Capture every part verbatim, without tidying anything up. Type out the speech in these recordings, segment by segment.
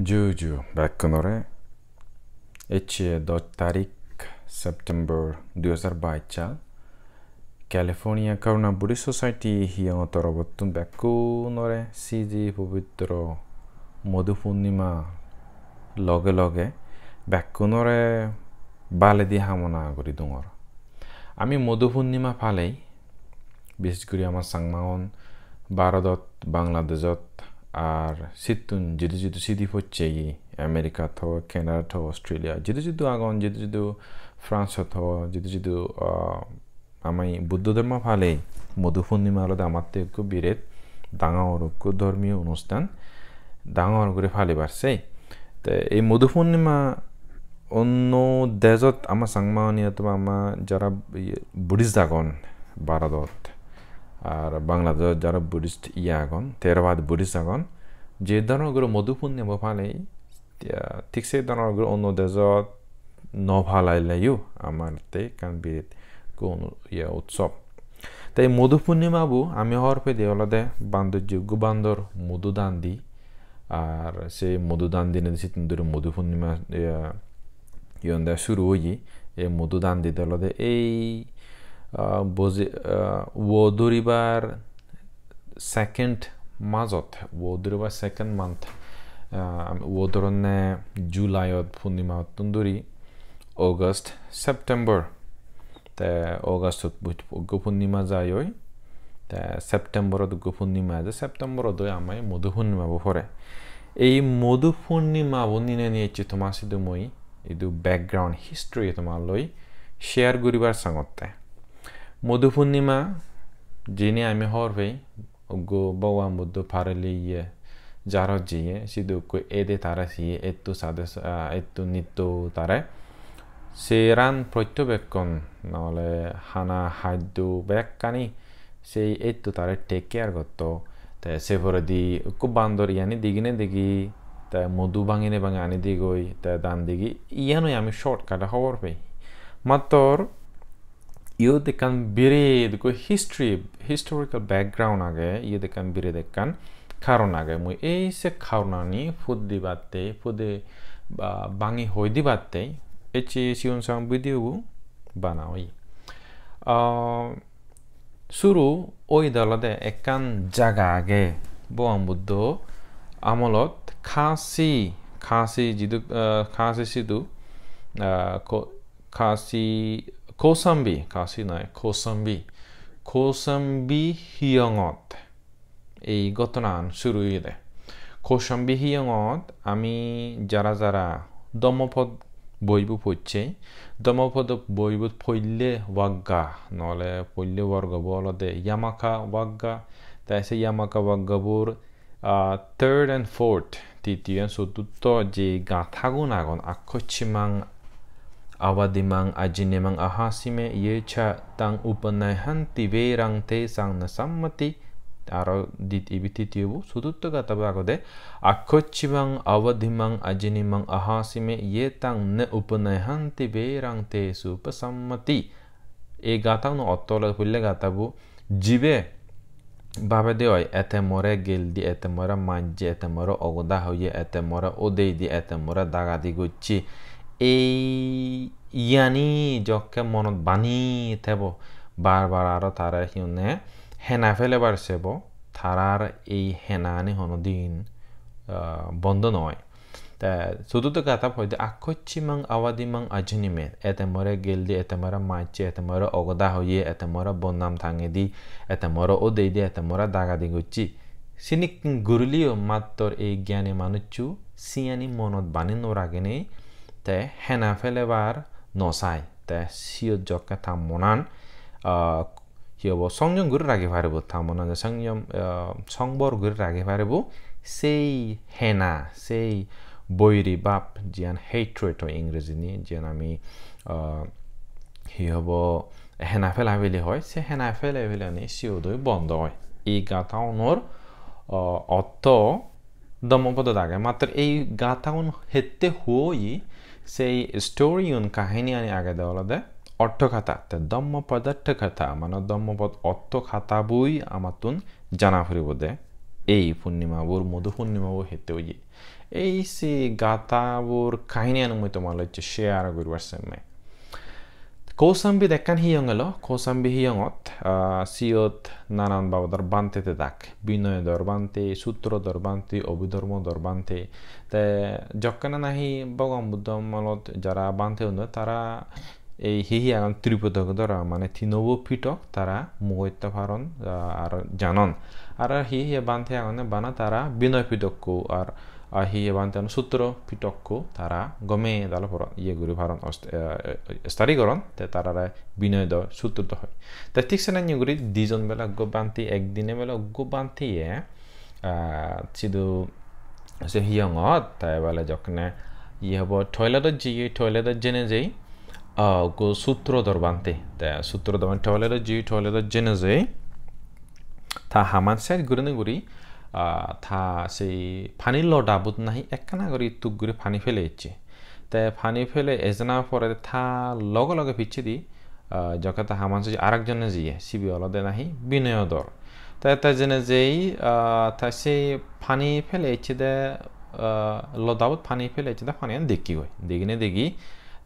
Ju ju bekkunore. Ecche dos tarik September dui hajar bais sal. California Karuna Buddhist Society hiyongo torobottun bekkunore siji pobitro Modhu Purnima loge loge bekkunore baledi hamona guri dungor. Ami Modhu Purnima palei, bises guri ama Changmagun Bharodot, Bangladeshot, ar sittun jidu jidu sidi pocchegi, America tho, Canada tho, Australia, jidu jidu agon, jidu jidu France tho, jidu jidu, ah, ami Buddho dhormo palei, Modhu Purnima olode amatte ekko biret dangor ekko dhormiyo onusthan, dangor guri palibar sei. Te ei Modhu Purnima onno dejot ama Changmauni otoba ama jara iye Buddhist agon Bharodot ar Bangladeshot jara Buddhist iye agon, Theravadi Buddhist agon, je dhoronor guri Modhu Purnima palei, ya, thik se dhoronor guri onno dejot no palaileyo amatte ekkan biret ekko onu-, iye utsob. Te ei Modhu Purnima bo ami hobor pede olode bandor jiggu bandor modhu dan di, ar se modhu dan dinedi sittun duri Modhu Purnima, eh, iyonde suru oye. Ei modhu dan dide olode ei, ah, boji-, ah, wo duribar second majot, wo duribar second month, ah, wo doronne Julyot purnima ottun duri August, September. Te Augustot bu-, uggo purnima jai oi. Te Septemberot uggo purnima eje, Septemberot oi ama ei Modhu Purnima bo pore. Ei Modhu Purnima bo nineni ecche toma sidu mui idu background history toma loi share guribar sangotte. Modhu Purnima jini ami hobor pei, uggo Bhogoban Buddho pareli iye jarot jeye, sidu ekko ede tare siye, etto sade, ah, etto nitto tare. Seran prottobekkon, nole hana haddo bekkani sei etto tare take care gotto. Te se poredi ekko bandor iyani digine digi, te modhu bangine bangi ani digoi, te dan digi, iyanoi ami shortcut-e hobor pei. Mattor iyot ekkan biret ekko history, historical background age, iyot ekkan biret ekkan karon age. Mui ei se karonani put dibatte, pude ba-, bangi hoi dibatte, ecche sigon sagon video bo bana oye. Ah, suru oyede olode ekkan jaga age, Bhogoban Buddho amolot Kasi, Kasi jidu, ah, Kasi sidu, ah, ko-, Kasi, Kosambi, Kasi noi, Kosambi. Kosambi hiyongot ei ghotonan suru oyede. Kosambi hiyongot ami jara jara Dhammapod boibo pocche, Dhammapod boibot poille wagga, nole poille worgo bo olode Yamaka wagga, te se Yamaka wagga bor ah, third and fourth, titiyo and sotutto je gathagun agon, akkochimang, avadimang, ajinimang, ahasime, ye cha tang upanaihanti verang tesang na sammati. Aro dit-, ibi titiyo bo, sotutto gatha bo agode, akkochimang, avadimang, ajinimang, ahasime, ye tang na upanaihanti verang tesu pasammati. Ei gathaguno otto olode pulle gatha bo, jibe babede oi, ete more gel di, ete more majje, ete more ogoda hoye, ete more odei di, ete more dagadi gocche. Ei iyani jokke monot bani thebo, bar bar aro tare hi honne hena pelebar sebo, tarar ei henani hono din, ah, bondo noi. Te sotutto gatha hoide, akkochimang avadimang ajinime, ete more gel di, ete more majche, ete more ogoda hoye, ete more bodnam tange di, ete more odei di, ete more dagadi gocche. Sinik gurileyo mattor ei gyani manuccho siyani monot bani no ragenei te hena pelebar no sai. Te siyot jokke ta monan, ah, hi hobo, songjom guri ragi paribo, ta monane songjom, ah, songbor guri ragi paribo, sei hena, sei boiri bab, jiyan hatred hoi ingrejini, jiyan ami, ah, hi hobo, hena pela peli hoi, se hena pela pelani siyot oi bondo oi. Ei gathagunor, ah, otto Dhammapodot age. Mattor ei gathagun hette huo oye, sei story-un, kahiniyani agede olode Orthokatha, te Dhammapada Orthokatha, mane Dhammapod Orthokatha boi amattun jana puribode. Ei purnima bor, Modhu purnima bo hette oye. Ei se gathabor kahiniyan mui tomar loi share guribar semme. Kousambi ekkan hiyong elo, Kousambi hiyongot, ah, siyot nanan babodor bhante thedak, Binoy dor bhante, Sutro dor bhante, Obhidhormo dor bhante. Te jokkene nahi Bhogoban Buddho amolot jara bhante un, tara ei hi hi agon, Tripitok dora, mane tinobo pitok tara mugoitte paron, ah, ar janon. Ar hi hi bhante agonne bana tara Binoy pitokko ar, ah, hi hi bhante agon Sutro pitokko tara gome dale poron, iye guri paron, ost-, eh, study goron, te tarare Binoy do Sutro do hoi. Te thik senanye guri dijon bele ekko bhante, ekdine bele ekko bhante ye, ah, sidu se hiyongot, te bele jokkene iye hobo, toilet-ot jeye, toilet-ot jene jei, ah, ekko Sutro dor bhante. Te Sutro dor bhante toilet-ot jeye, toilet-ot jene jei, ta haman ses gurinei guri, ah, ta sei pani lodabot nahi ekkana guri tuk guri pani pele ecche. Te pani pele ejana pore ta loge loge pissedi, ah, jokke ta haman ses arekjone jeye, sibe olode nahi Binoy dor. Te, te jene jei, ah, te se pani pele ecche de, ah, lodabot pani pele ecche de paniyan dekkigoi. Degine degi,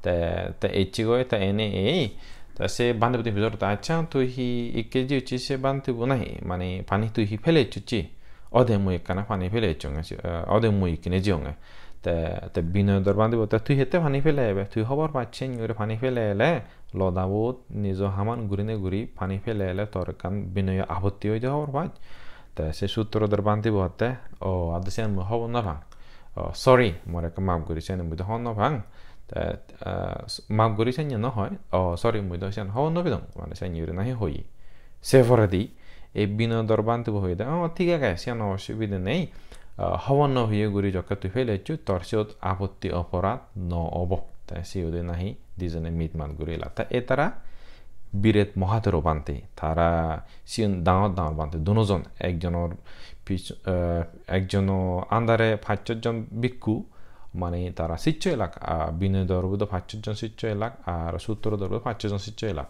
te, te ecchigoi, te ene ei, te se bhante bo pujor te, "Accha, tui hi ikke jeyocchi se bhante bo nahi? Mane pani tui hi pele ecchocchi?" "Ode mui ekkana pani pele ecchonge, se, ah, ode mui ikkine jeyonge." Te, te Binoy dor bhante bo, "Te tui hette pani pele ebe? Tui hobor pacche ni ore pani pele ele?" Lodabot nijo haman gurine guri pani pele ele tor ekkan Binoyo abotti oide hobor paj. Te se Sutro dor bhante bo hotte, "O, ado siyan mui hobor no pang. O, sorry, more ekka maf guri, siyan mui do hobor no pang." Te, ah, s-, maf guri siyan no hoi, "O, sorry, mui do siyan hobor no pedong." Mane siyan guri nahi hoye. Se poredi ei Binoy dor bhante bo hoide, "O, thik age, siyan osubide nei. Ah, hobor no peye guri jokke tui pele eccho, tor siyot abotti oporad no obo." Te siyot nahi dijone mitmat guri ela. Te e tara biret mohathero bhante, tara siyen dangor dangor bhante, dunojon, ekjonor pis-, eh, ekjono under-e pach sot jon bhikkhu, mane tara siccho elak, ah, Binoy dor bo do pach sot jon siccho elak, ar Sutro dor bo do pach sot jon siccho elak.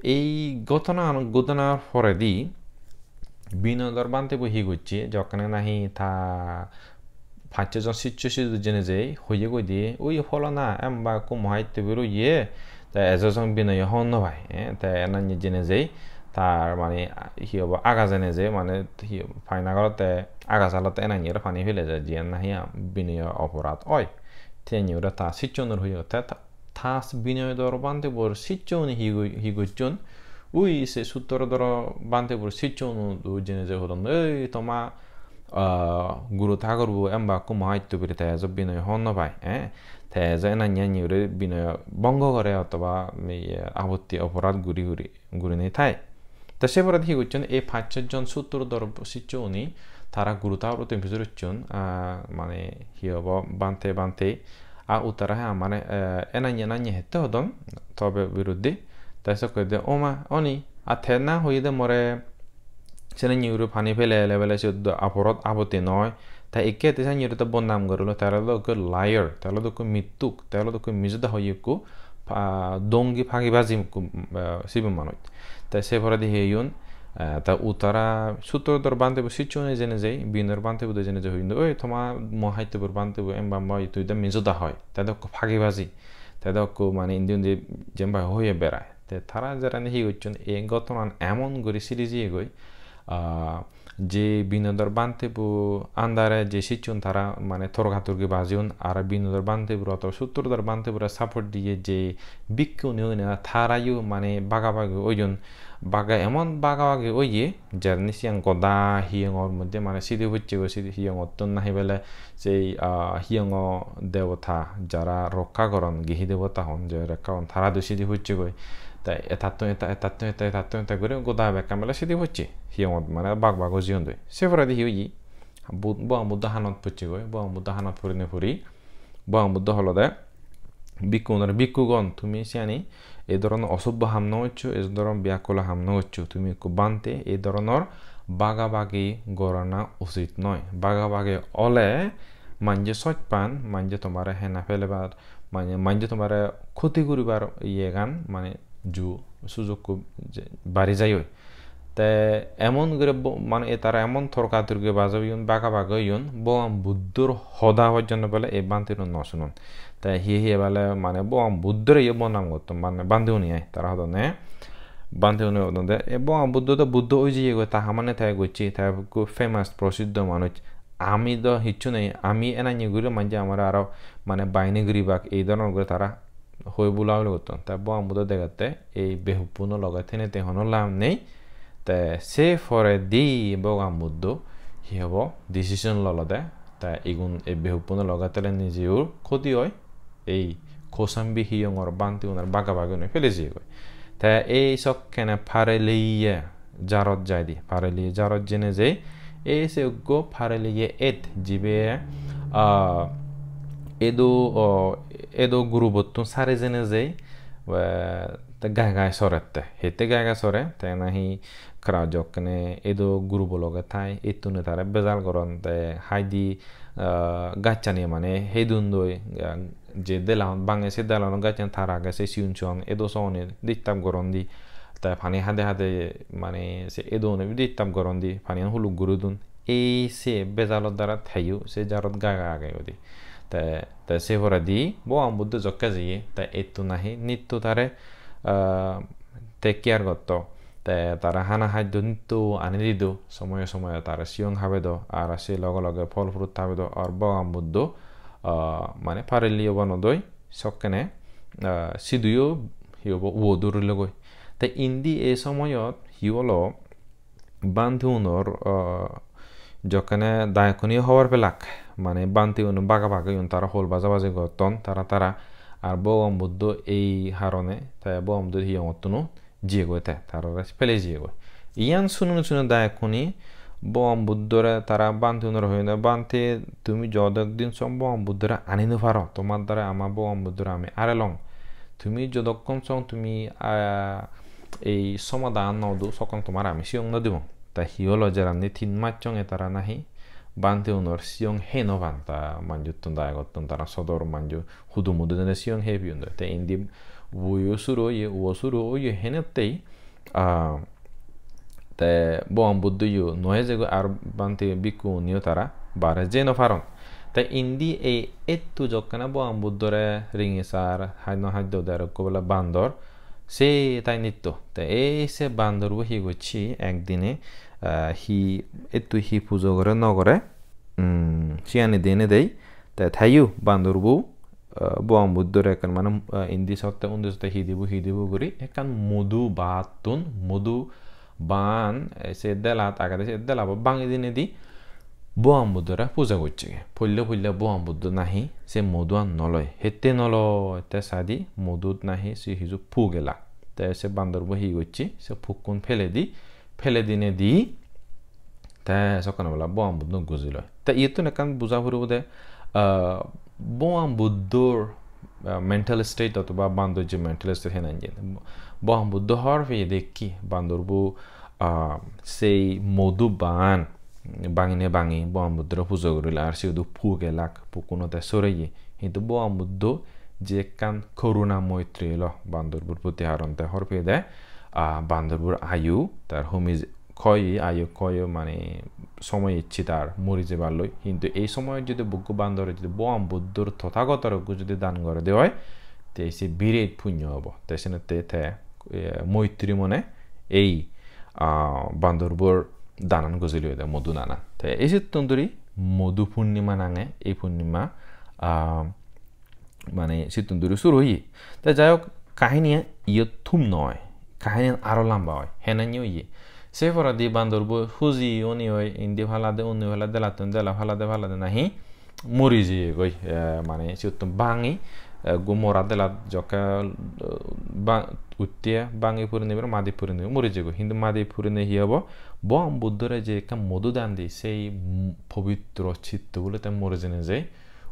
Ei ghotonan ghotonar poredi Binoy dor bhante bo hi gocche, jokkene nahi ta pach sot jon siccho sidu jene jei, hoye goi de, "Ui pholona, emba ekko mohathero bhikkhu oye, te ejo jon Binoyo hobor no pai, eh, te enanye jene jei, tar mane hi hobo, aga jene jei, mane hi hobo, paina gorotte aga salotte enanye ore pani pele jai, jiyan nahi am-, Binoyo oporad oi." Te enye ore ta sicchonore hoye, te ta, ta Binoy dor bhante bor sicchoni hi goi-, hi gocchon? Ui se Sutro dor bhante bor sicchon u jene je hodon, "Ei toma, ah, guru thagor bo emba ekko mohathero bhikkhu, te ejo Binoy hobor no pai, eh? Te ejo enanye enanye ore Binoy bhongo gore otoba, iye, abotti oporad guri guri, gurinei thai." Te se poredi hi gocchon, ei pach sot jon Sutro dor sicchoni tara guru thagor bo tun pujor gocchon, ah, mane hi hobo, bhante, bhante, a uttara he amare, eh, enanye enanye hette hodon, tobe biruddhe. Te sokke de, "O ma, oni, a te na hoye de more, sene nyuru pani pele ele bele siyot do aporot abotti noi. Te ikke te sene nyuru to bodnam gorilo, te olo do ekko liar, te olo do ekko mittuk, te olo do ekko mijo da hoye ekko, pa-, dongi pagi baji ekko, eh, sibe manuj." Te se poredi heyon, eh, te uttara Sutro dor bhante bo sicchoni jene jei, Binoy dor bhante bo do jene jei hoyon, "Oi, toma mohathero bhikkhu bhante bo emba emba oi, tui do mijo da hoi, te do ekko pagi baji, te do ekko mane indi undi jempai hoye berai." Te tara jerani hi gocchon, ei ghotonan emon guri siri jiyegoi, ah, je Binoy dor bhante bo under-e je sicchon tara mane torka torki bajeyon, ar Binoy dor bhante bore oto Sutro dor bhante bore support diye je bhikkhuni oyon, tarayo mane bagabagi oyon, baga emon bagabagi oye, jerani siyan goda hiyongor moddhe mane sidi pocchegoi, sidi hiyongottun nahi bele sei, ah, hiyongo debota jara rokka goron, gihi debota hon je rokka hon, tara do sidi pocchegoi. Te etattun eta, etattun eta, etattun eta guri goda bekkan bele sidi pocche. Hiyongot mane bag bag ojeyon doi. Se poredi hi oye? Bud-, Bhogoban Buddho hanot pocchegoi. Bhogoban Buddho hanot purinei puri Bhogoban Buddho holode, "Bhikkhugunore, bhikkhugon, tumi siyani ei dhoronor osubbo ham no goccho, ei dhoronor beyakkulo ham no goccho. Tumi ekko bhante, ei dhoronor bagabagi gorana usit noi. Bagabagi ole manje soj pan, manje tomare hena pelebar, manje, manje tomare khoti guribar iyegan, mane ju sujukko je-, bari jai oi." Te emon guri bo-, mane e tara emon torka torki bajabeyon, baga baga oyon, Bhogoban Buddhor hoda pojjonto bele ei bhanteune no sunon. Te hiye hiye bele mane Bhogoban Buddhore yo bodnam gotton, mane bhanteune ai, tara hodonne, bhanteune hodonde, e Bhogoban Buddho do Buddho oi jiyegoi, ta hamani te gocche, te ekko famous, prosiddho manuj. Ami do hissu nei, ami enanye guri manje amare aro mane bahini guribak, ei dhoronor guri tara hoi bula buli gotton. Te Bhogoban Buddho degette ei behuppuno loge thene te hono lab nei. Te se poredi Bhogoban Buddho hi hobo decision lolode, te igun ei behuppuno loge thele nijeyo khoti oi, ei Kosambi hiyongor bhanteunor baga bagi gunei pele jeyegoi. Te ei sokkene Pareliye jarot jaide, Pareliye jarot jeinei jei, ei se uggo Pareliye et jibe, ah, edo, oh, edo gurubottun sari jeinei jei, eh, te gai gai sorette. Hitte gai gai sore? Te nahi kra jokkene edo gurubo loge thai, ettune tare bejal goron, te haidi, ah, gachchani mane hei dundoi, ah, je delaun bange se delaun gachan tar age, se sigon sigon edo sogune disturb goron di, te pani hade hade mane se edo une disturb goron di, paniyan huluk guri dun. Ei se bejalor dara teyo se jarot gai gai age udi. Te, te se poredi Bhogoban Buddho jokke jeye, te etto nahi nitto tare, ah, take care gotto. Te tara hana haddo nitto ani dido, somoyo somoyo tara siyong habedo, ar se loge loge phol fruit habedo, ar Bhogoban Buddho, ah, mane Pareliye banodoi sokkene, ah, siduyo hi hobo uo durilogoi. Te indi ei somoyot hi olo, bhanteunor, ah, jokkene dayokkune hobor pelak, mane bhanteun baga bagi oyon, tara hol baja baji gotton tara tara, ar Bhogoban Buddho ei harone, te Bhogoban Buddho hiyongottun jiyegoi, te tarare pele jiyegoi. Iyan sunei sunei dayokkune Bhogoban Buddhore tara bhanteunore hoyonde, "Bhante, tumi jodok din song Bhogoban Buddhore ani no paro, tomar dare ama Bhogoban Buddhore ami arelong. Tumi jodokkon song tumi, ah, ei somadan no do, sokkon tomare ami siyong no dibong." Te hi olo, jerani tin mas songe tara nahi bhanteunor siyong hei no pan, ta manjuttun dayogottun tara sodor manju hudu mudu dene siyong hei piyondoi. Te indi uoyo suru oye, uo suru oye henottei, ah, te Bhogoban Buddhoyo no ejegoi, ar bhante bhikkhu uniyo tara bare jei no paron. Te indi ei etto jokkene Bhogoban Buddhore ringi sar, hai no hai do der ekko bele bandor, se tai nitto. Te ei se bandorbo hi gocche ekdine, ah, hi etto hi pujo gore no gore, mm, siyani dene dei. Te teyo bandorbo, ah, Bhogoban Buddhore ekkan mane, ah, indi sotte undi sotte hi dibo hi dibo guri ekkan modu battun, modu ban, eh, se delat agede, se delabo bangi dinedi Bhogoban Buddhore puja gocchege. Poille poille Bhogoban Buddho nahi se moduan no loi. Hitte no loi? Te saide modut nahi se hiju puk elak. Te se bandorbo hi gocche? Se pukkun pele di, pele dinedi te sokkene bela Bhogoban Buddho guji loi. Te iyottun ekkan buja puribode, ah, Bhogoban Buddhor, ah, mental state otoba bandor je mental state, henan jen. Bhogoban Buddho hobor peye de ki bandorbo, ah, sei modu ban bangine bangi Bhogoban Buddhore pujo gorile, ar siyodo puk elak, pukkuno te soreye. Hintu Bhogoban Buddho je ekkan koruna moitri elo bandorbor proti, haron te hobor peye de, ah, bandorbor ayu tar homi je-, koye, ayu koye mane somoy ecche tar mori jeballoi. Hintu ei somoyot jodi bukko bandore jodi Bhogoban Buddhor Tothagotor ekko jodi dan gore de oi, te se biret punyo obo. Te senotte te, eh, moitri mone ei, ah, bandorbor danan gojili oyede, modu danan. Te ei settun duri modu purnima nange, ei purnima, ah, mane settun duri suru oye. Te jai hok, kahiniyan iyot thum noi, kahiniyan aro lamba oi, henanye oye. Se poredi bandorbo huji oni oi, indi palade, undi palade, delattun dela palade, palade nahi mori jeyegoi, eh, mane siyottun bangi, eh, ekko mora delat jokke, eh, ba-, utte bangi purinei pore madi purinei mori jeyegoi. Hintu madi purinei hi obo? Bhogoban Buddhore je ekkan modu dan di, sei, mm, pobitro chitto bole te mori jeinei jei,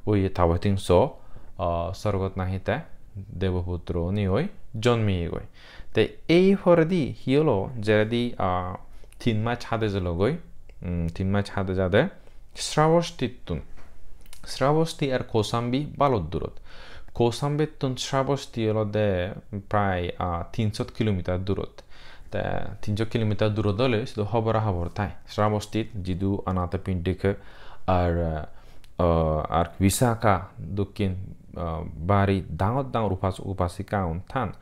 oi Tabatingso, ah, sorgot nahi te deboputro oni oi jonmiyegoi. Te ei poredi hi olo, jeredi, ah, tin mas hade jelogoi, mm, tin mas hade jade Srabostittun, Srabosti ar Kosambi balok durot. Kosambittun Srabosti olode prai, ah, tin sot kilometer durot. Te tinso kilometer durot ole sidu hobora hobor thai. Sravostit, jidu Anathapindika ar, ah, ar Visakha dokkin, ah, bari dangor dangor upas-, upasika un than.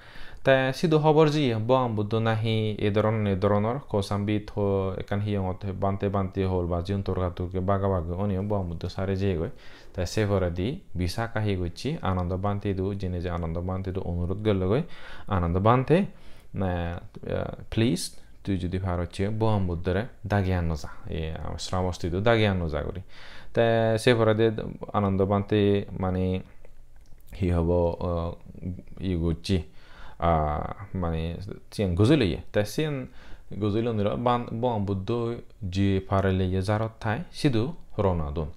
Te sidu hobor jiye Bhogoban Buddho nahi ei dhoron, ei dhoronor Kosambit ho ekkan hiyongot bhante bhante hol ba jiun torka torki baga bagi oniyo Bhogoban Buddho sare jeyegoi. Te se poredi Visakha hi gocche, Anando Bhante idu, jene je Anando Bhante idu onurot gollogoi, Anando Bhante, eh, eh, please, tui judi par hocche Bhogoban Buddhore dagi anno ja, eh, Sravostit idu dagi anno ja guri. Te se poredi Anando Bhante mane hi hobo, eh, i gocche, ah, mane siyan gojil oye. Te siyan gojil oniro ban-, Bhogoban Buddho je pareleye jarot thai, sidu rona don.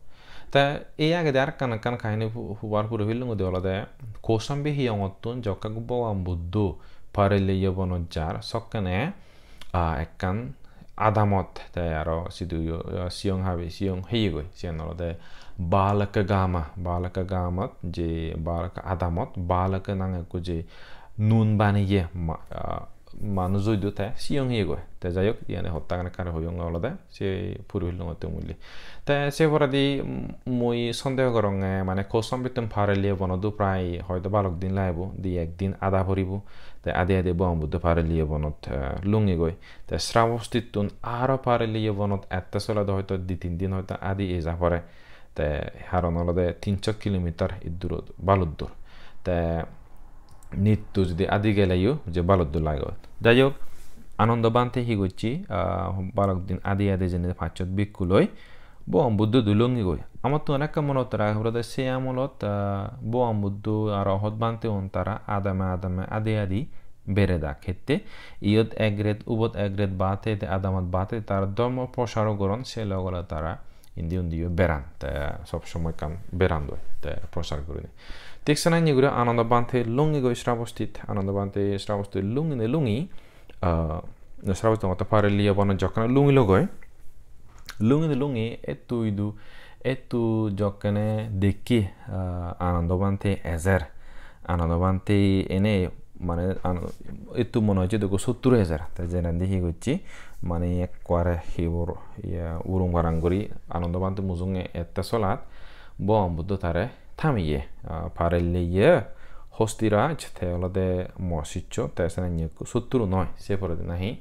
Te ei agede arekkan ekkan kahini hu-, hubar puri pellong de olode Kosambi hiyongottun jokke Bhogoban Buddho pareleye bonot jar, sokkene, ah, ekkan adamot, te aro sidu yo, ah, siyong habi, siyong heyegoi. Siyan olode Balaka Gama, Balaka Gamat je Balaka adamot, Balaka nange ekko je nun baneye ma-, ah, manuj oidu te siyong heyegoi. Te jai hok, iyani hottagan ekkare hoyonge olode, se puri pellongotte mui. Te se poredi, mm, mui sondeho goronge, mane Kosambittun pareleye bonodu prai hoyto balok din lagibo, di ek din ada poribo. Te adi adi Bhogoban Buddho pareleye bonot, eh, lungegoi. Te Sravostittun aro pareleye bonot ette solede hoyto di tin din hoyto adi eja pore. Te haron olode tinso kilometer iddur baluddur. Te nitto judi adi geleyo je baluddur lagegoi. Jai hok, Anando Bhante hi gocche, ah, balok din adi adi jeinei pachchot bhikkhu loi Bhogoban Buddho idu lungegoi. Amattun arekkan monot ragei purede se amolot, ah, Bhogoban Buddho aro Arhat Bhante un tara adame adame adi adi beredak hette. Iyot ek ret, ubot ek ret bhat hei, te adamot bhat hei, tara dhormo prochar o goron, se logele tara indi undiyo beran, te sob somoi ekkan beran doi, te prochar gurinei. Thik senanye guri Anando Bhante lungegoi Sravostit, Anando Bhante Sravostit lungine lungi, ah, Sravostit motto pareleye bonot jokkene lungilogoi, lungine lungi ettu idu, ettu jokkene dekki, ah, Anando Bhante ejer. Anando Bhante ene mane an-, ettu mone hocche dekko sottur ejer. Te jenendi hi gocche, mane ekkore hi bor, iya, urung barang guri Anando Bhante mujunge ette solat Bhogoban Buddho tare thamiye, ah, parelleye Hostiraj, te olode mo siccho, te senenye ekko sottur noi, se poredi nahi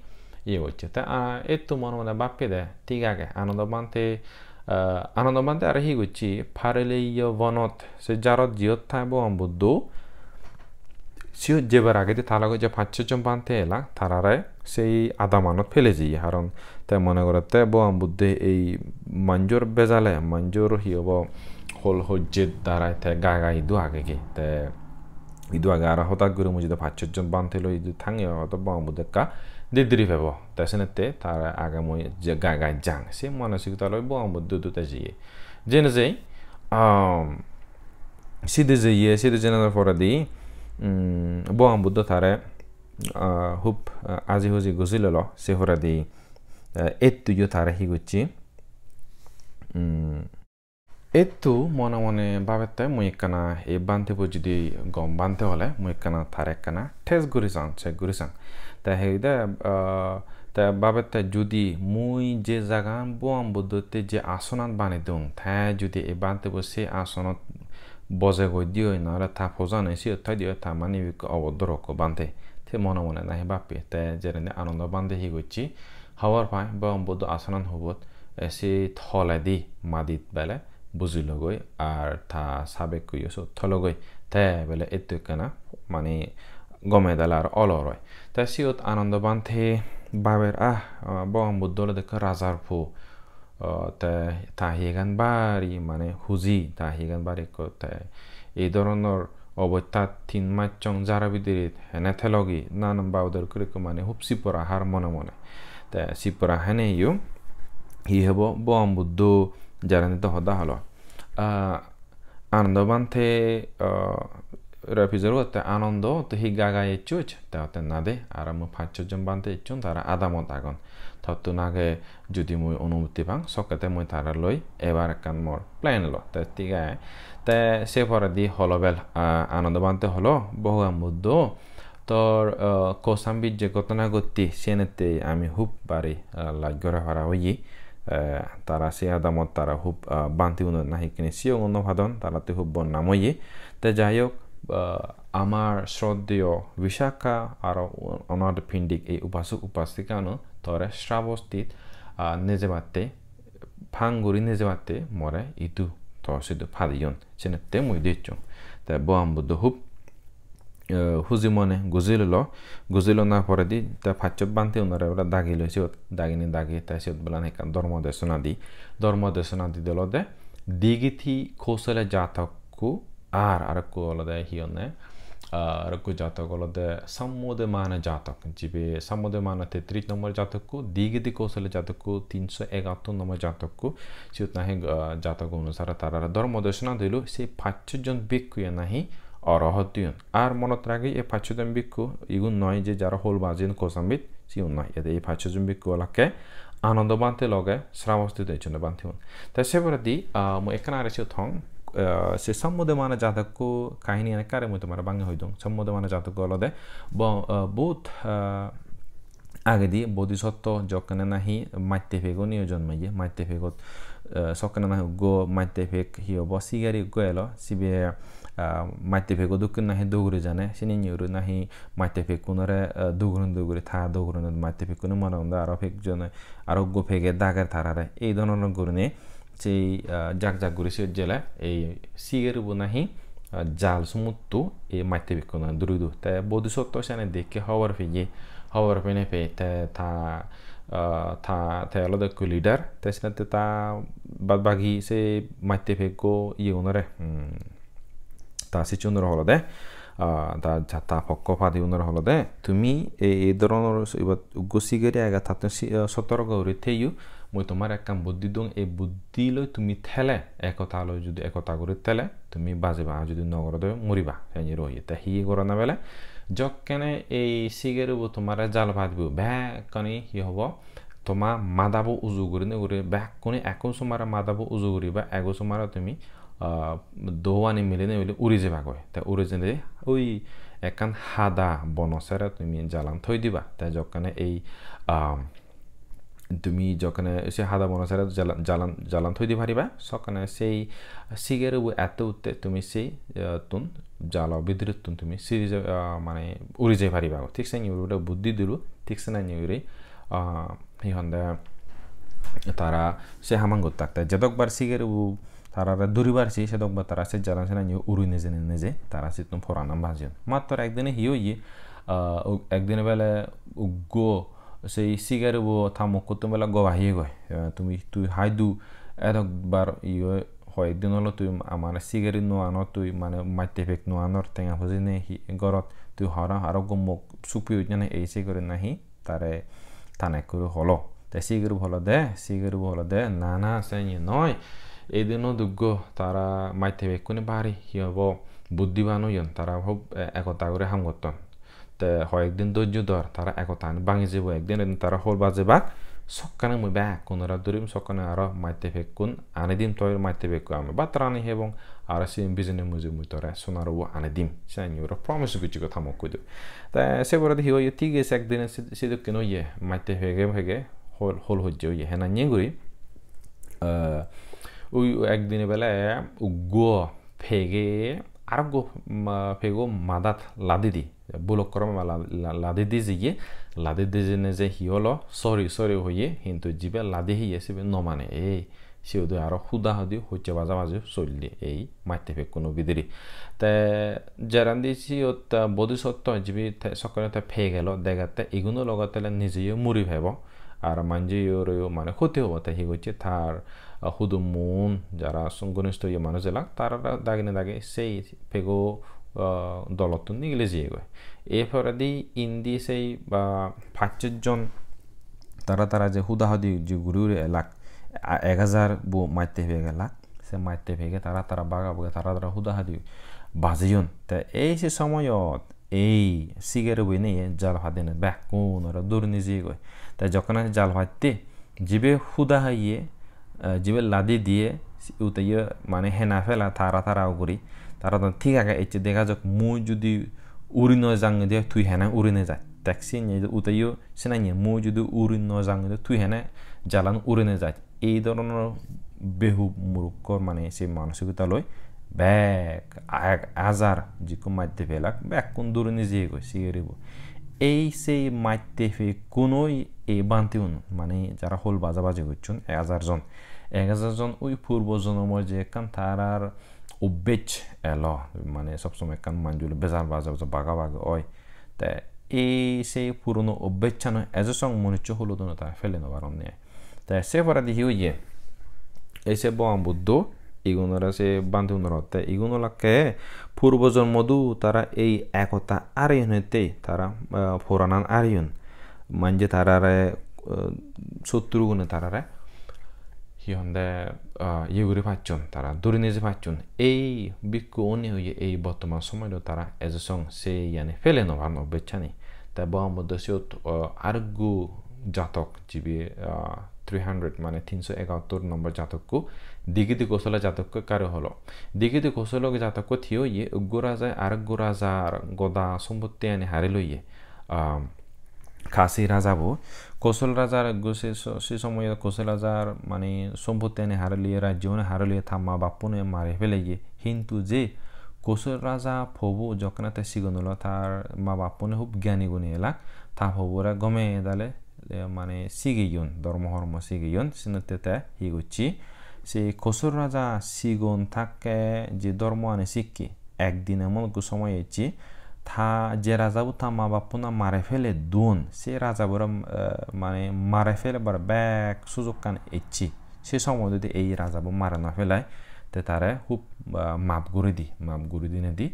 iye gocche. Te, ah, ettu mone mone bappe de, thik age, Anando Bhante, ah, Anando Bhante aro hi gocche, parelleye bonot, se jarot jiyot thai Bhogoban Buddho, siyot jebar agedi ta loge je pach sot jon bhante elak, tarare sei adamanot pele jeye, haron te mone gorette Bhogoban Buddhe ei manjor bejale, manjor hi hobo, hol hojjet darai te gai gai idu agegi, te idu age aro hodak guri mui jodi pach sot jon bhante loi idu thange, hoyto Bhogoban Buddho ekka didiri pebo, te senette tare age mui je gai gai jang, se manosikota loi Bhogoban Buddho idu te jeye. Jene jei, um, sidi jeye, sidi jenei poredi, um, Bhogoban Buddho tare, ah, hub, ah, aji huji gojilelo, se poredi, eh, ettuyo tare hi gocche, um, ettu mone mone babette mui ekkana ei bhantebo judi gom bhante ole mui ekkana tare ekkana test guri sang, check guri sang. Te he hoide, ah, te babette judi mui je jagan Bhogoban Buddhotte je asonan bani dong, te judi ei bhantebo se asonot boje goi di oi, nole ta pojane siyot thoi di oi, ta mane ibe ekko obodor okko bhante. Te mone mone nahi bappe, te jereni Anando Bhante hi gocche, hobor pai Bhogoban Buddho asonan hubot, e, se toledi madit bele bujilogoi, ar ta sabekkuyo sot tologoi, te bele etto ekkana mane gome dale ar olor oi. Te siyot Anando Bhante baber, ah, ah, Bhogoban Buddho olode ekko rajar po, ah, te ta hiyegan bari mane huji, ta hiyegan bari ekko, te ei dhoronor obostat tin mas song jaro bidire hene thelogi nanan babodor guri ekko mane hub sibora har mone mone. Te sibora heneyo hi hobo, Bhogoban Buddho jarani do hoda holo. Ah, Anando Bhante, ah, re pijor gotte Anando, tui hi gai gai ecchoj? Te hotte na de, aro mui pach sot jon bhante ecchon, tara adamot agon. Tottun age judi mui onumoti pang, sokkete mui tara loi ebar ekkan mor plan elo. Te thik age. Te se poredi holo bel, ah, Anando Bhante holo, Bhogoban Buddho, Tor, ah, Kosambit je ghotona ghotte, siyenette ami hub bari, ah, laj gora para oye. Eh, tara se adamot tara hub, ah, bhanteunot nahi ekkene siyongo no padon, taratte hub bodnam oye. Te jai hok, ah, amar shroddheyo Vishakha aro onar pindik ei upasok upasikaune tore Sravostit, ah, nejebatte, phang guri nejebatte more idu to sidu padeyon. Senette mui dechchong. Te Bhogoban Buddho hub, eh, huji mone gujililo, gujilonar poredi te pachchot bhanteunore bela dagilo siyot, dagini dagi te siyot bela ekkan dhormo desona di. Dhormo desona dide olode digiti kosale jatokko ar arekko olode hi honne, ah, arekko jatok olode Sammodemana jatok. Jibe Sammodemana tetris nombor jatokko, digiti kosale jatokko tinso egattor nombor jatokko. Siyot nahi, ah, jatok onusare tarare dhormo desona dilo, se pachchot jon bhikkhuye nahi orohot oyon. Ar monot ragi, ei pachchot jon bhikkhu igun noi je jara hol bajeyon Kosambit, sigun noi. Ede ei pachchot jon bhikkhu olakke Anando Bhante loge Sravostit ejjonde bhanteun. Te se poredi, ah, mui ekkan are siyot hong, ah, se Sammodemana jatokko kahini ekkare mui tomare bangi hoi dong. Sammodemana jatokko olode bo-, ah, bohut, ah, agedi Bodhisotto jokkene nahi matte peguniyo jonmeye, matte pegot, eh, sokkene nahi uggo matte peg hi hobo, sigari uggo elo, sibe, ah, matte pego dokken nahi dogori jane, sini niyuri nahi matte peggunore, eh, dogoron dogori, ta dogoronot matte peggune mone honde aro peg jone, aro uggo pege dager tarare. Ei dhoronor gurinei sei, ah, jak jak guri siyot jele ei sigerubo nahi, ah, jal sumutto ei matte peggune duri do. Te Bodhisotto sene dekke hobor peye, hobor pene pei te ta, ah, ta, te olode ekko leader, te sene te ta bad bagi se matte peggo iyegunore, hmm, ta sicchunore olode, ah, ta, ta, ta pokko padi unore olode, tumi ei, ei dhoronor ibot uggo sigari age, tattun si-, ah, sotorgo guri theyo, mui tomare ekkan buddhi dong, ei buddhi loi tumi thele, ekota loi judi ekota guri thele, tumi bajiba, ar judi no goro de muriba, seni roye. Te hi gorana bele, jokkene ei sigaribo tomare jal padibo, bekkani hi hobo, toma madabo uju gurinei guri, bekkune ekko somare madabo uju guriba, ekko somare tumi, ah, doani milinei uri jebagoi. Te uri jeinei ui ekkan hada bono sere tumi jalan thoi diba. Te jokkene ei, ah, tumi jokkene se hada bono sere jala-, jalan, jalan thoi di pariba, sokkene sei sigerubo ette utte tumi sei, ah, tun jalo bidirettun tumi siri je-, ah, mane uri jei pariba. Thik seni guri buddhi dilo, thik seni guri, ah, hi honde tara se haman gottak. Te jedokbar sigerubo tarare duribar se, sedokbar tara se jalan senani uri neje neje tara sittun poranan bajeyon. Mattor ekdine hi oye, ah, u-, ekdine bele uggo sei sigerubo ta mokkottun bele goba hiyegoi. Eh, tumi, tui hai du, edokbar iyo hoyek din olo tui ma-, mane sigari no anor, tui mane matte pek no anor, tenga puji nei hi gorot, tui hara aro gomok supi ujjane ei sei guri nahi tare tane ekku holo. Te sigerubo olode, sigerubo olode, na, na, seni noi. Ei dino duggo tara matte pekkune bari, hi hobo, buddhiban oyon, tara hub, eh, ekota guri ham gotton. Te hoyek din dojjo dor, tara ekotani bangi jebo, ekdin ekdin tara hol bajebak, sokkene mui bekkunore durim, sokkene aro matte pekkun ani dim, toi matte pekko ami bhat rani hebong, aro siyen bijine mujung mui tore sonar ubo ani dim. Siyen aro promise gocchegoi ta mokko idu. Te se poredi hi oye, thik age, ekdine sid-, sidokken oye, matte pege pege hol, hol hojje oye, henanye guri, eh, ui ekdine bele uggo pege, aroggo ma-, pego madat ladi di, bulok krome la-, la-, ladi di jeye, ladi di jene je hi olo, sorry, sorry hoye, hintu jibe ladi heye sibe no mane, ei, siyodo aro huda hudi hojje baja baji solle ei matte pekkuno bidire. Te jerandi siyot, ah, bodhisotto jibe te sokkene te pegelo degatte iguno logot tele nijeyo muri pebo. Ar manjeyo mane hoti obo, te hi gocche tar, ah, hudumun jara song-, gonisto ye manuj elak, tarara dagine dagi sei pego, ah, dolottun nigili jeyegoi. Er poredi indi sei ba pachchot jon tara tara je huda hudi je guri guri elak, a-, ek hajar bo matte pege elak, se matte pege tara tara baga baga tara tara huda hudi bajeyon. Te ei se somoyot ei sigerubo ene jal padene bekkunore duri nejeyegoi. Te jokkene jal patte jibe huda heye, eh, jibe ladi diye, si-, ute ye mane hena pela tara tara guri. Tara don thik age, ecche dega jok, mui judi uri no jangede tui hene uri ne jai. Tek siyen je uteyo senanye mui judi uri no jangede tui hene jalan uri ne jai. Ei dhoronor behub murukkor mane se manosikota loi bek ek hajar jikko matte pelak bekkun duri nejeyegoi sigiribo. Ei sei matte pekkunoi ei bhanteun mane jara hol baja baji gocchon ek hajar jon. Ek hajar jon oi purbo jonomor je ekkan tarar obbej elo, mane sob somoi ekkan manjul bejar baja baja baga bagi oi. Te ei sei purono obbejchano ejo song manuccho hulodonoi tara pele no paronne. Te se poredi hi oye? Ei se Bhogoban Buddho igunore se bhantegunore hotte igun olakke purbo jonmodu tara ei ekota areyon hotte tara, eh, poranan areyon. Manje tarare, eh, sotturugune tarare hi honde, ah, iye guri pacchon, tara duri neje pacchon. Ei bhikkhu oni hoye ei bottoman somoyot tara ejo song se iyani pele no paron obbejchani. Te Bhogoban Buddho siyot, ah, aroggo jatok jibe, ah, three hundred mane tinso egahattor nombor jatokko, Digiti Kosala jatokko ekkari holo. Digiti Kosala jatokko hi oye, uggo rajai aroggo rajar goda sompottiyani hari loye. Ah, Kasi rajabo, Kosol rajar ekko se so-, se somoyot Kosol rajar mane sompottiyani hareliye, rajyoni hareliye, ta ma bappune mari peleye. Hintu je Kosol raja pobo jokkene te sigon olo, tar ma bappune hub gyani guni elak, ta pobore gome dale, eh, mane sigeyon, dhormo hormo sigeyon, senotte te hi gocche? Se Kosol raja sigon thakke je dhormoani sikke, ekdin emon ekko somoy ecche, ta je rajabo ta ma bappuna mare pele duon, se rajabore, eh, mane mare pelebar bek sujokkan ecche. Se somoy judi ei rajabo mare no pelai, te tare hub, ah, map guri di, map guri dinedi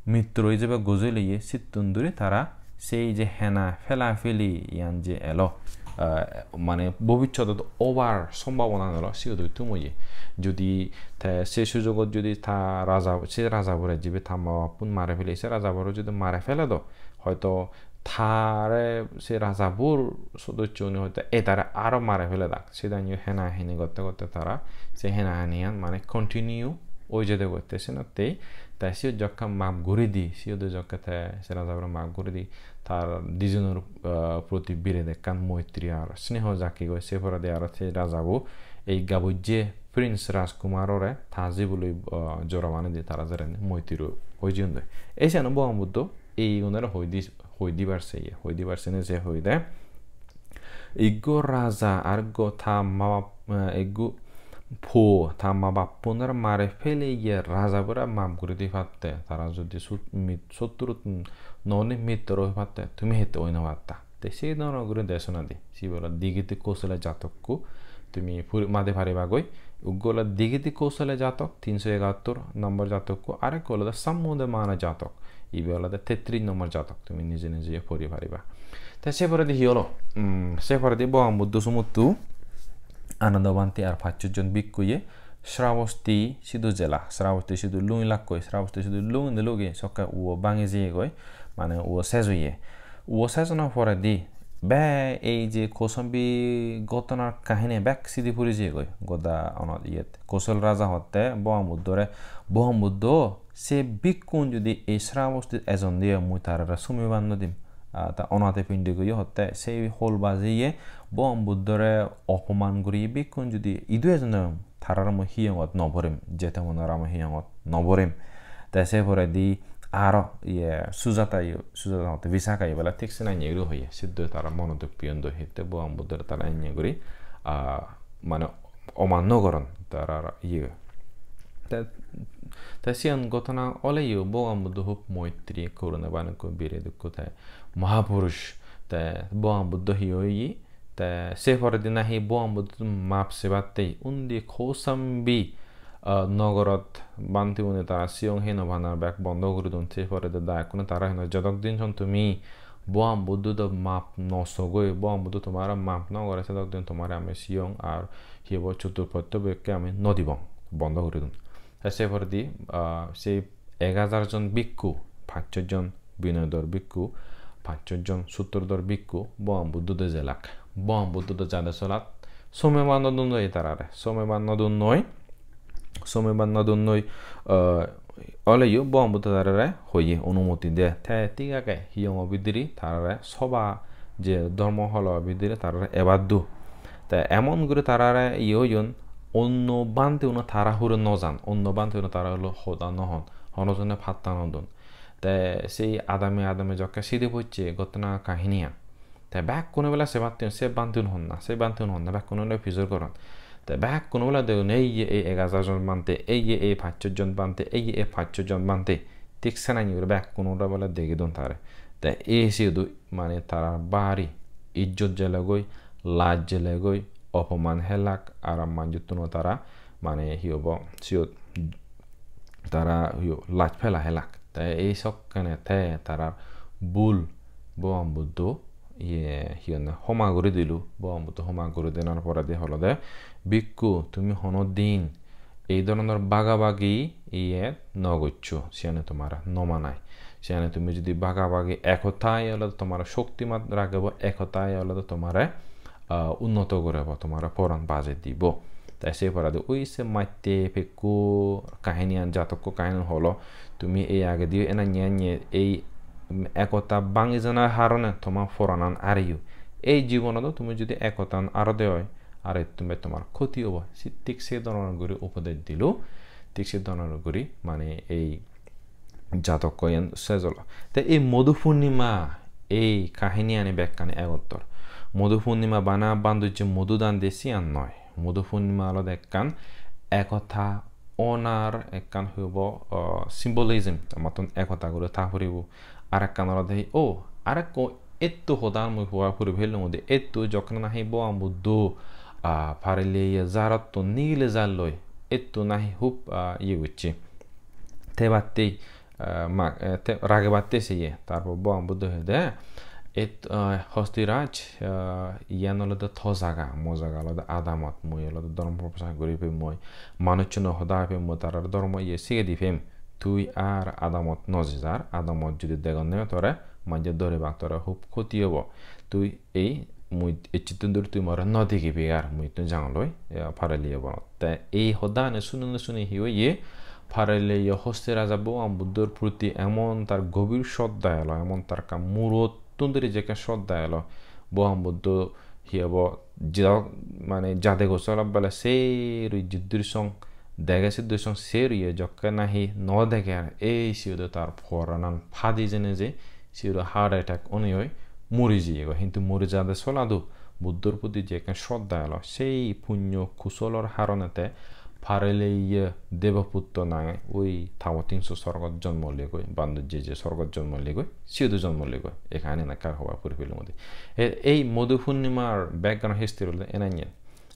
mitro ijebe gojei loye, sittun duri tara sei je hena pela peli iyan je elo, ah, mane bobissodot obar sombabona elo, siyot oi tum oye. Judi te se sujogot judi ta raja, se rajabore jibe ta ma bappun mare pele, se rajabore judi mare pele do, hoito tare se rajabur sodossogune hoito e tare aro mare pele dak. Sidanyo hena heni gotte gotte tara se hena heniyan mane continue oi jede gotte senottei. Te siyot jokke map guri di, siyot jokke te se rajabore map guri di, tar dijonor, ah, proti biret ekkan moitri ar sneho jagi goi. Se poredi aro se rajabo ei gabujje Prince Rajkumarore ta jiboloi, ah, jora bani di tara jereni moitri oi jeyondoi. Ei siyano Bhogoban Buddho ei gunore hoi di, hoi dibar seye, hoi dibar sene se hoide, ekko raja ar ekko ta ma bap-, eh, ekko po ta ma bappunore mare peleye rajabore map guri di patte, tara judi sut-, mit-, sotturut n-, noni mittor oi patte, tumi hitte oi no patta. Te se dhoronor guri desona di. Sibe olode Digiti Kosala jatokko tumi puri madi paribagoi. Uggo olode Digiti Kosala jatok, tinso egahattor nombor jatokko, arekko olode Sammodamana jatok. Ibe olode tetris nombor jatok, tumi nije nije puri pariba. Te se poredi hi olo? Hmm, se poredi Bhogoban Buddho somottu Anando Bhante ar pachchot jon bhikkhuye Srabosti sidu jela, Srabosti sidu lungi lakkoi, Srabosti sidu lungi logi sokke uo bangi jeyegoi, mane uo sej oye. Uo sej ona poredi be ei je Kosambi ghotonar kahini bek sidi puri jeyegoi, goda onot iyet. Kosol raja hotte Bhogoban Buddhore, Bhogoban Buddho, se bhikkhun judi ei Srabosti ejon de mui tarare sumiban no dim. Ah, ta onate pindi goye hotte se hol bajeye Bhogoban Buddhore opoman guri bhikkhun judi idu ejon de tarare mui hiyongot no borim, jete monore mui hiyongot no borim. Te se poredi aro iye Sujata yo, Sujata hotte Visakha yo bele thik senanye guri hoye. Siddoi tara mono duk piyon do hitte Bhogoban Buddhore tara enne guri, ah, mane oman no goron tara iye. Te, te siyan ghotona oleyo Bhogoban Buddho hub moitri, koruna banukko, biret ukko te Mahapurush. Te Bhogoban Buddho hi oye? Te se poredi nahi Bhogoban Buddho map sebatte undi Kosambi, ah, nogorot bhantegune tara siyong heno bana bek bondo guri don. Se poredi dayokkune tara heno jodok din son tumi Bhogoban Buddho do map no sogoi, Bhogoban Buddho tomare map no gore, sedok din tomare ami siyong ar hi hobo choturpotto bekke ami no dibong, bondo guri don. Te se poredi, ah, se ek hajar jon bhikkhu, pachchot jon binoydor bhikkhu, pachchot jon suttrodor bhikkhu Bhogoban Buddho do jelak. Bhogoban Buddho do jade solat someban no dun noi tarare, someban no dun noi, someban no dun noi, ah, oleyo Bhogoban Buddho tarare hoye, onumoti de. Te thik age, hiyongo bidire tarare soba, je dhormo holo bidire tarare ebar do. Te emon guri tarare iye oyon, onno bhante uno tara hure no jan, onno bhante uno tara holo hoda no hon, hono jone patta no don. Te sei adame adame jokke sidi pocche ghotona kahiniyan. Te bekkune bele se bhante, se bhanteun honna, se bhanteun honna, bekkune bele pijor goron. Te bekkune bele degon, "Ei ye ei ek hajar jon bhante, ei ye ei pachsho jon bhante, ei ye ei pachsho jon bhante." Thik senanye guri bekkune bele degidon tare. Te ei siyodo mane tara bari ijjot jelegoi, laj jelegoi, opoman helak, aro manjottuno tara mane hi hobo siyot tara hi hobo laj pela helak. Te ei sokkene te tara bul Bhogoban Buddho iye hi honne homa guri dilo. Bhogoban Buddho homa guri denar poredi olode, "Bhikkhu, tumi hono din ei dhoronor bagabagi iye no goccho, siyani tomare no manai. Siyani tumi jodi bagabagi ekota iye olode tomare shoktiman ragebo, ekota iye olode tomare, ah, unnoto gorebo, tomare poran bajei dibo." Te se poredi ui se matte pekku kahiniyan, jatokko kahiniyan holo, "Tumi ei agediyo enanye anye ei, mm, ekota bhangi janar harone toma poranan areyo. Ei jibonot tumi jodi ekotan arode oi, are tumi tomar khoti obo." Si-, thik se dhoronor guri upodes dilo, thik se dhoronor guri mane ei jatokko iyan sej olo. Te ei Modhu Purnima, ei kahiniyani bekkani egottor. Modhu Purnima bana bandujje modhu dan de siyan noi. Modhu Purnima olode ekkan ekota onar ekkan hi hobo, uh, symbolism, amattun ekota guri tha puribo. Ar ekkan olode, o, arekko etto hodan mui hoi puri pelung de, etto jokke nahi Bhogoban Buddho, ah, parile iye jarottun nigile jalloi, etto nahi hub, ah, iye gocche. Thebatte, ah, ma-, eh, te-, ragebatte siye. Tarpor Bhogoban Buddho hoide, et, ah, Hastiraj, ah, iyan olode to jaga, mo jaga olode adamot, mui olode dhormo prochar guri pem, mui manuchchuno hoda hoi pem, mui tarar dhormo iye sigei di pem. Tui ar adamot no jejar, adamot judi degonne tore, manje dore bak tore hub khoti obo. Tui ei mui ecchettun duri tui more no degibi ar, mui ittun jangoloi, eh, Paraliya bonot. Te ei hodani sunine suni hi oye, Paraliya Hosti Raja Bhogoban Buddhor proti emon tar gobir shraddha elo, emon tar ekka murottun duri je ekka shraddha elo, Bhogoban Buddho hi obo, je, mane jade gosa olap bele se rui jiddur song dege siddur song se ruiye jokke nahi no dege ar ei siyodo tar poranan padi jene je siyodo heart attack onei oi muri jiyegoi. Hintu muri jade soladu Buddhor proti je ekkan shraddha elo, sei punyo kusolor harone te Paraleya Debaputto nange oi Tabotingso sorgot jonmo legoi, bando je je sorgot jonmo legoi, siyodo jonmo legoi. Ekkan enakkar hobar puri pelung udi. E-, ei Modhu Purnimar background history olode enanyen.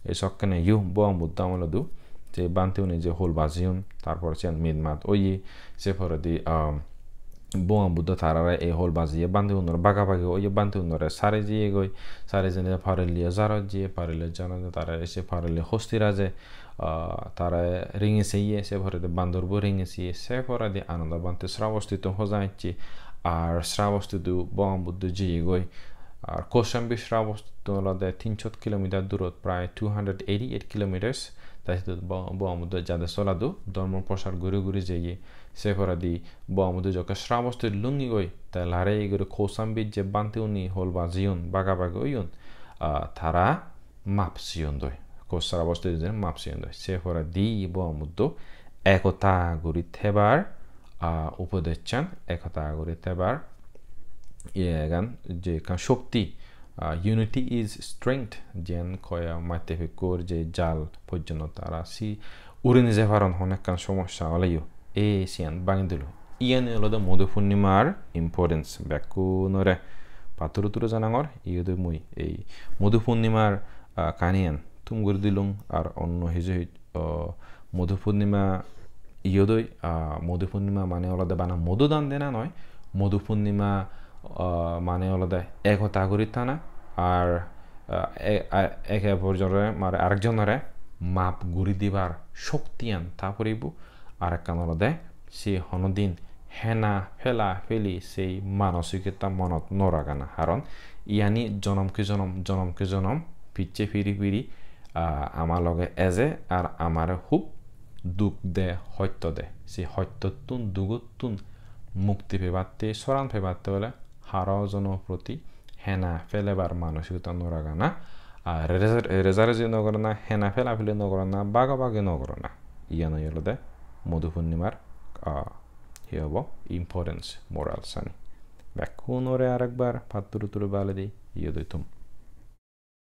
Ei sokkene yu Bhogoban Buddho amolodu je bhanteune je hol bajeyon, tarpor siyan mitmat oye, se poredi, um, Bhogoban Buddho tarare ei hol bajiye bhanteunor bagabagi oye, bhanteunore sari jiyegoi, sari jeinei Paraleya jarot jiye, Paraleya jarot tara ese Paraleya Hosti Raje, ah, tara ringi seye, se poredi bandorbo ringi seye, se poredi Ananda Bhante Srabostitu hoja ecche, ar Srabostitu Bhogoban Buddho jiyegoi, ar Kosambi Srabostitu olode tin shot kilometer durot, prai two hundred eighty-eight kilometers, te sidu Bho-, Bhogoban Buddho jade soladu, dhormo prochar guri guri jeye, se poredi Bhogoban Buddho jokke Srabostit lungigoi, te lare guri Kosambit je bhanteuni hol bajeyon, bagabagi oyon, ah, tara map siyondoi. Ko Srabostit je map siyondoi. Se poredi Bhogoban Buddho ekota guri thebar, ah, upodechan, ekota guri thebar, iyegan je ekkan shokti, ah, "Unity is strength," jiyan hoye matte pekkur je jal pojjonto tara si uri nije paron hon ekkan somossa oleyo. E siyan bangi dilo. Iyani olode Modhu Purnimar importance bekkunore patturu turu janangor. Iyot mui ei Modhu Purnimar, ah, kaniyan thum guri dilung ar onno hiju hij-, o, Modhu Purnima iyot oi, ah, Modhu Purnima mane olode bana modhu dan dena noi. Modhu Purnima, ah, mane olode ekota guri thana ar, ah, e-, a-, eke opor jonore, mane arekjonore map guri dibar shoktiyan ta puribo. Arekkan olode se hono din hena pela peli sei manosikota monot no ragana. Karon iyani jonom ki jonom, jonom ki jonom picche piri piri, ah, ama loge eje ar amare hub duk de, hosto de. Se hostottun, dugottun mukti pebatte, soran pebatte ole haro jono proti hena pelebar manosikota no ragana, ar reja-, rejareji no gorana, hena pelapeli no gorana, bagabagi no gorana. Iyan olode Modhu Purnimar, ah, hi hobo, importance, morals ani. Bekkunore arekbar patturu turu baledi iyot oitum.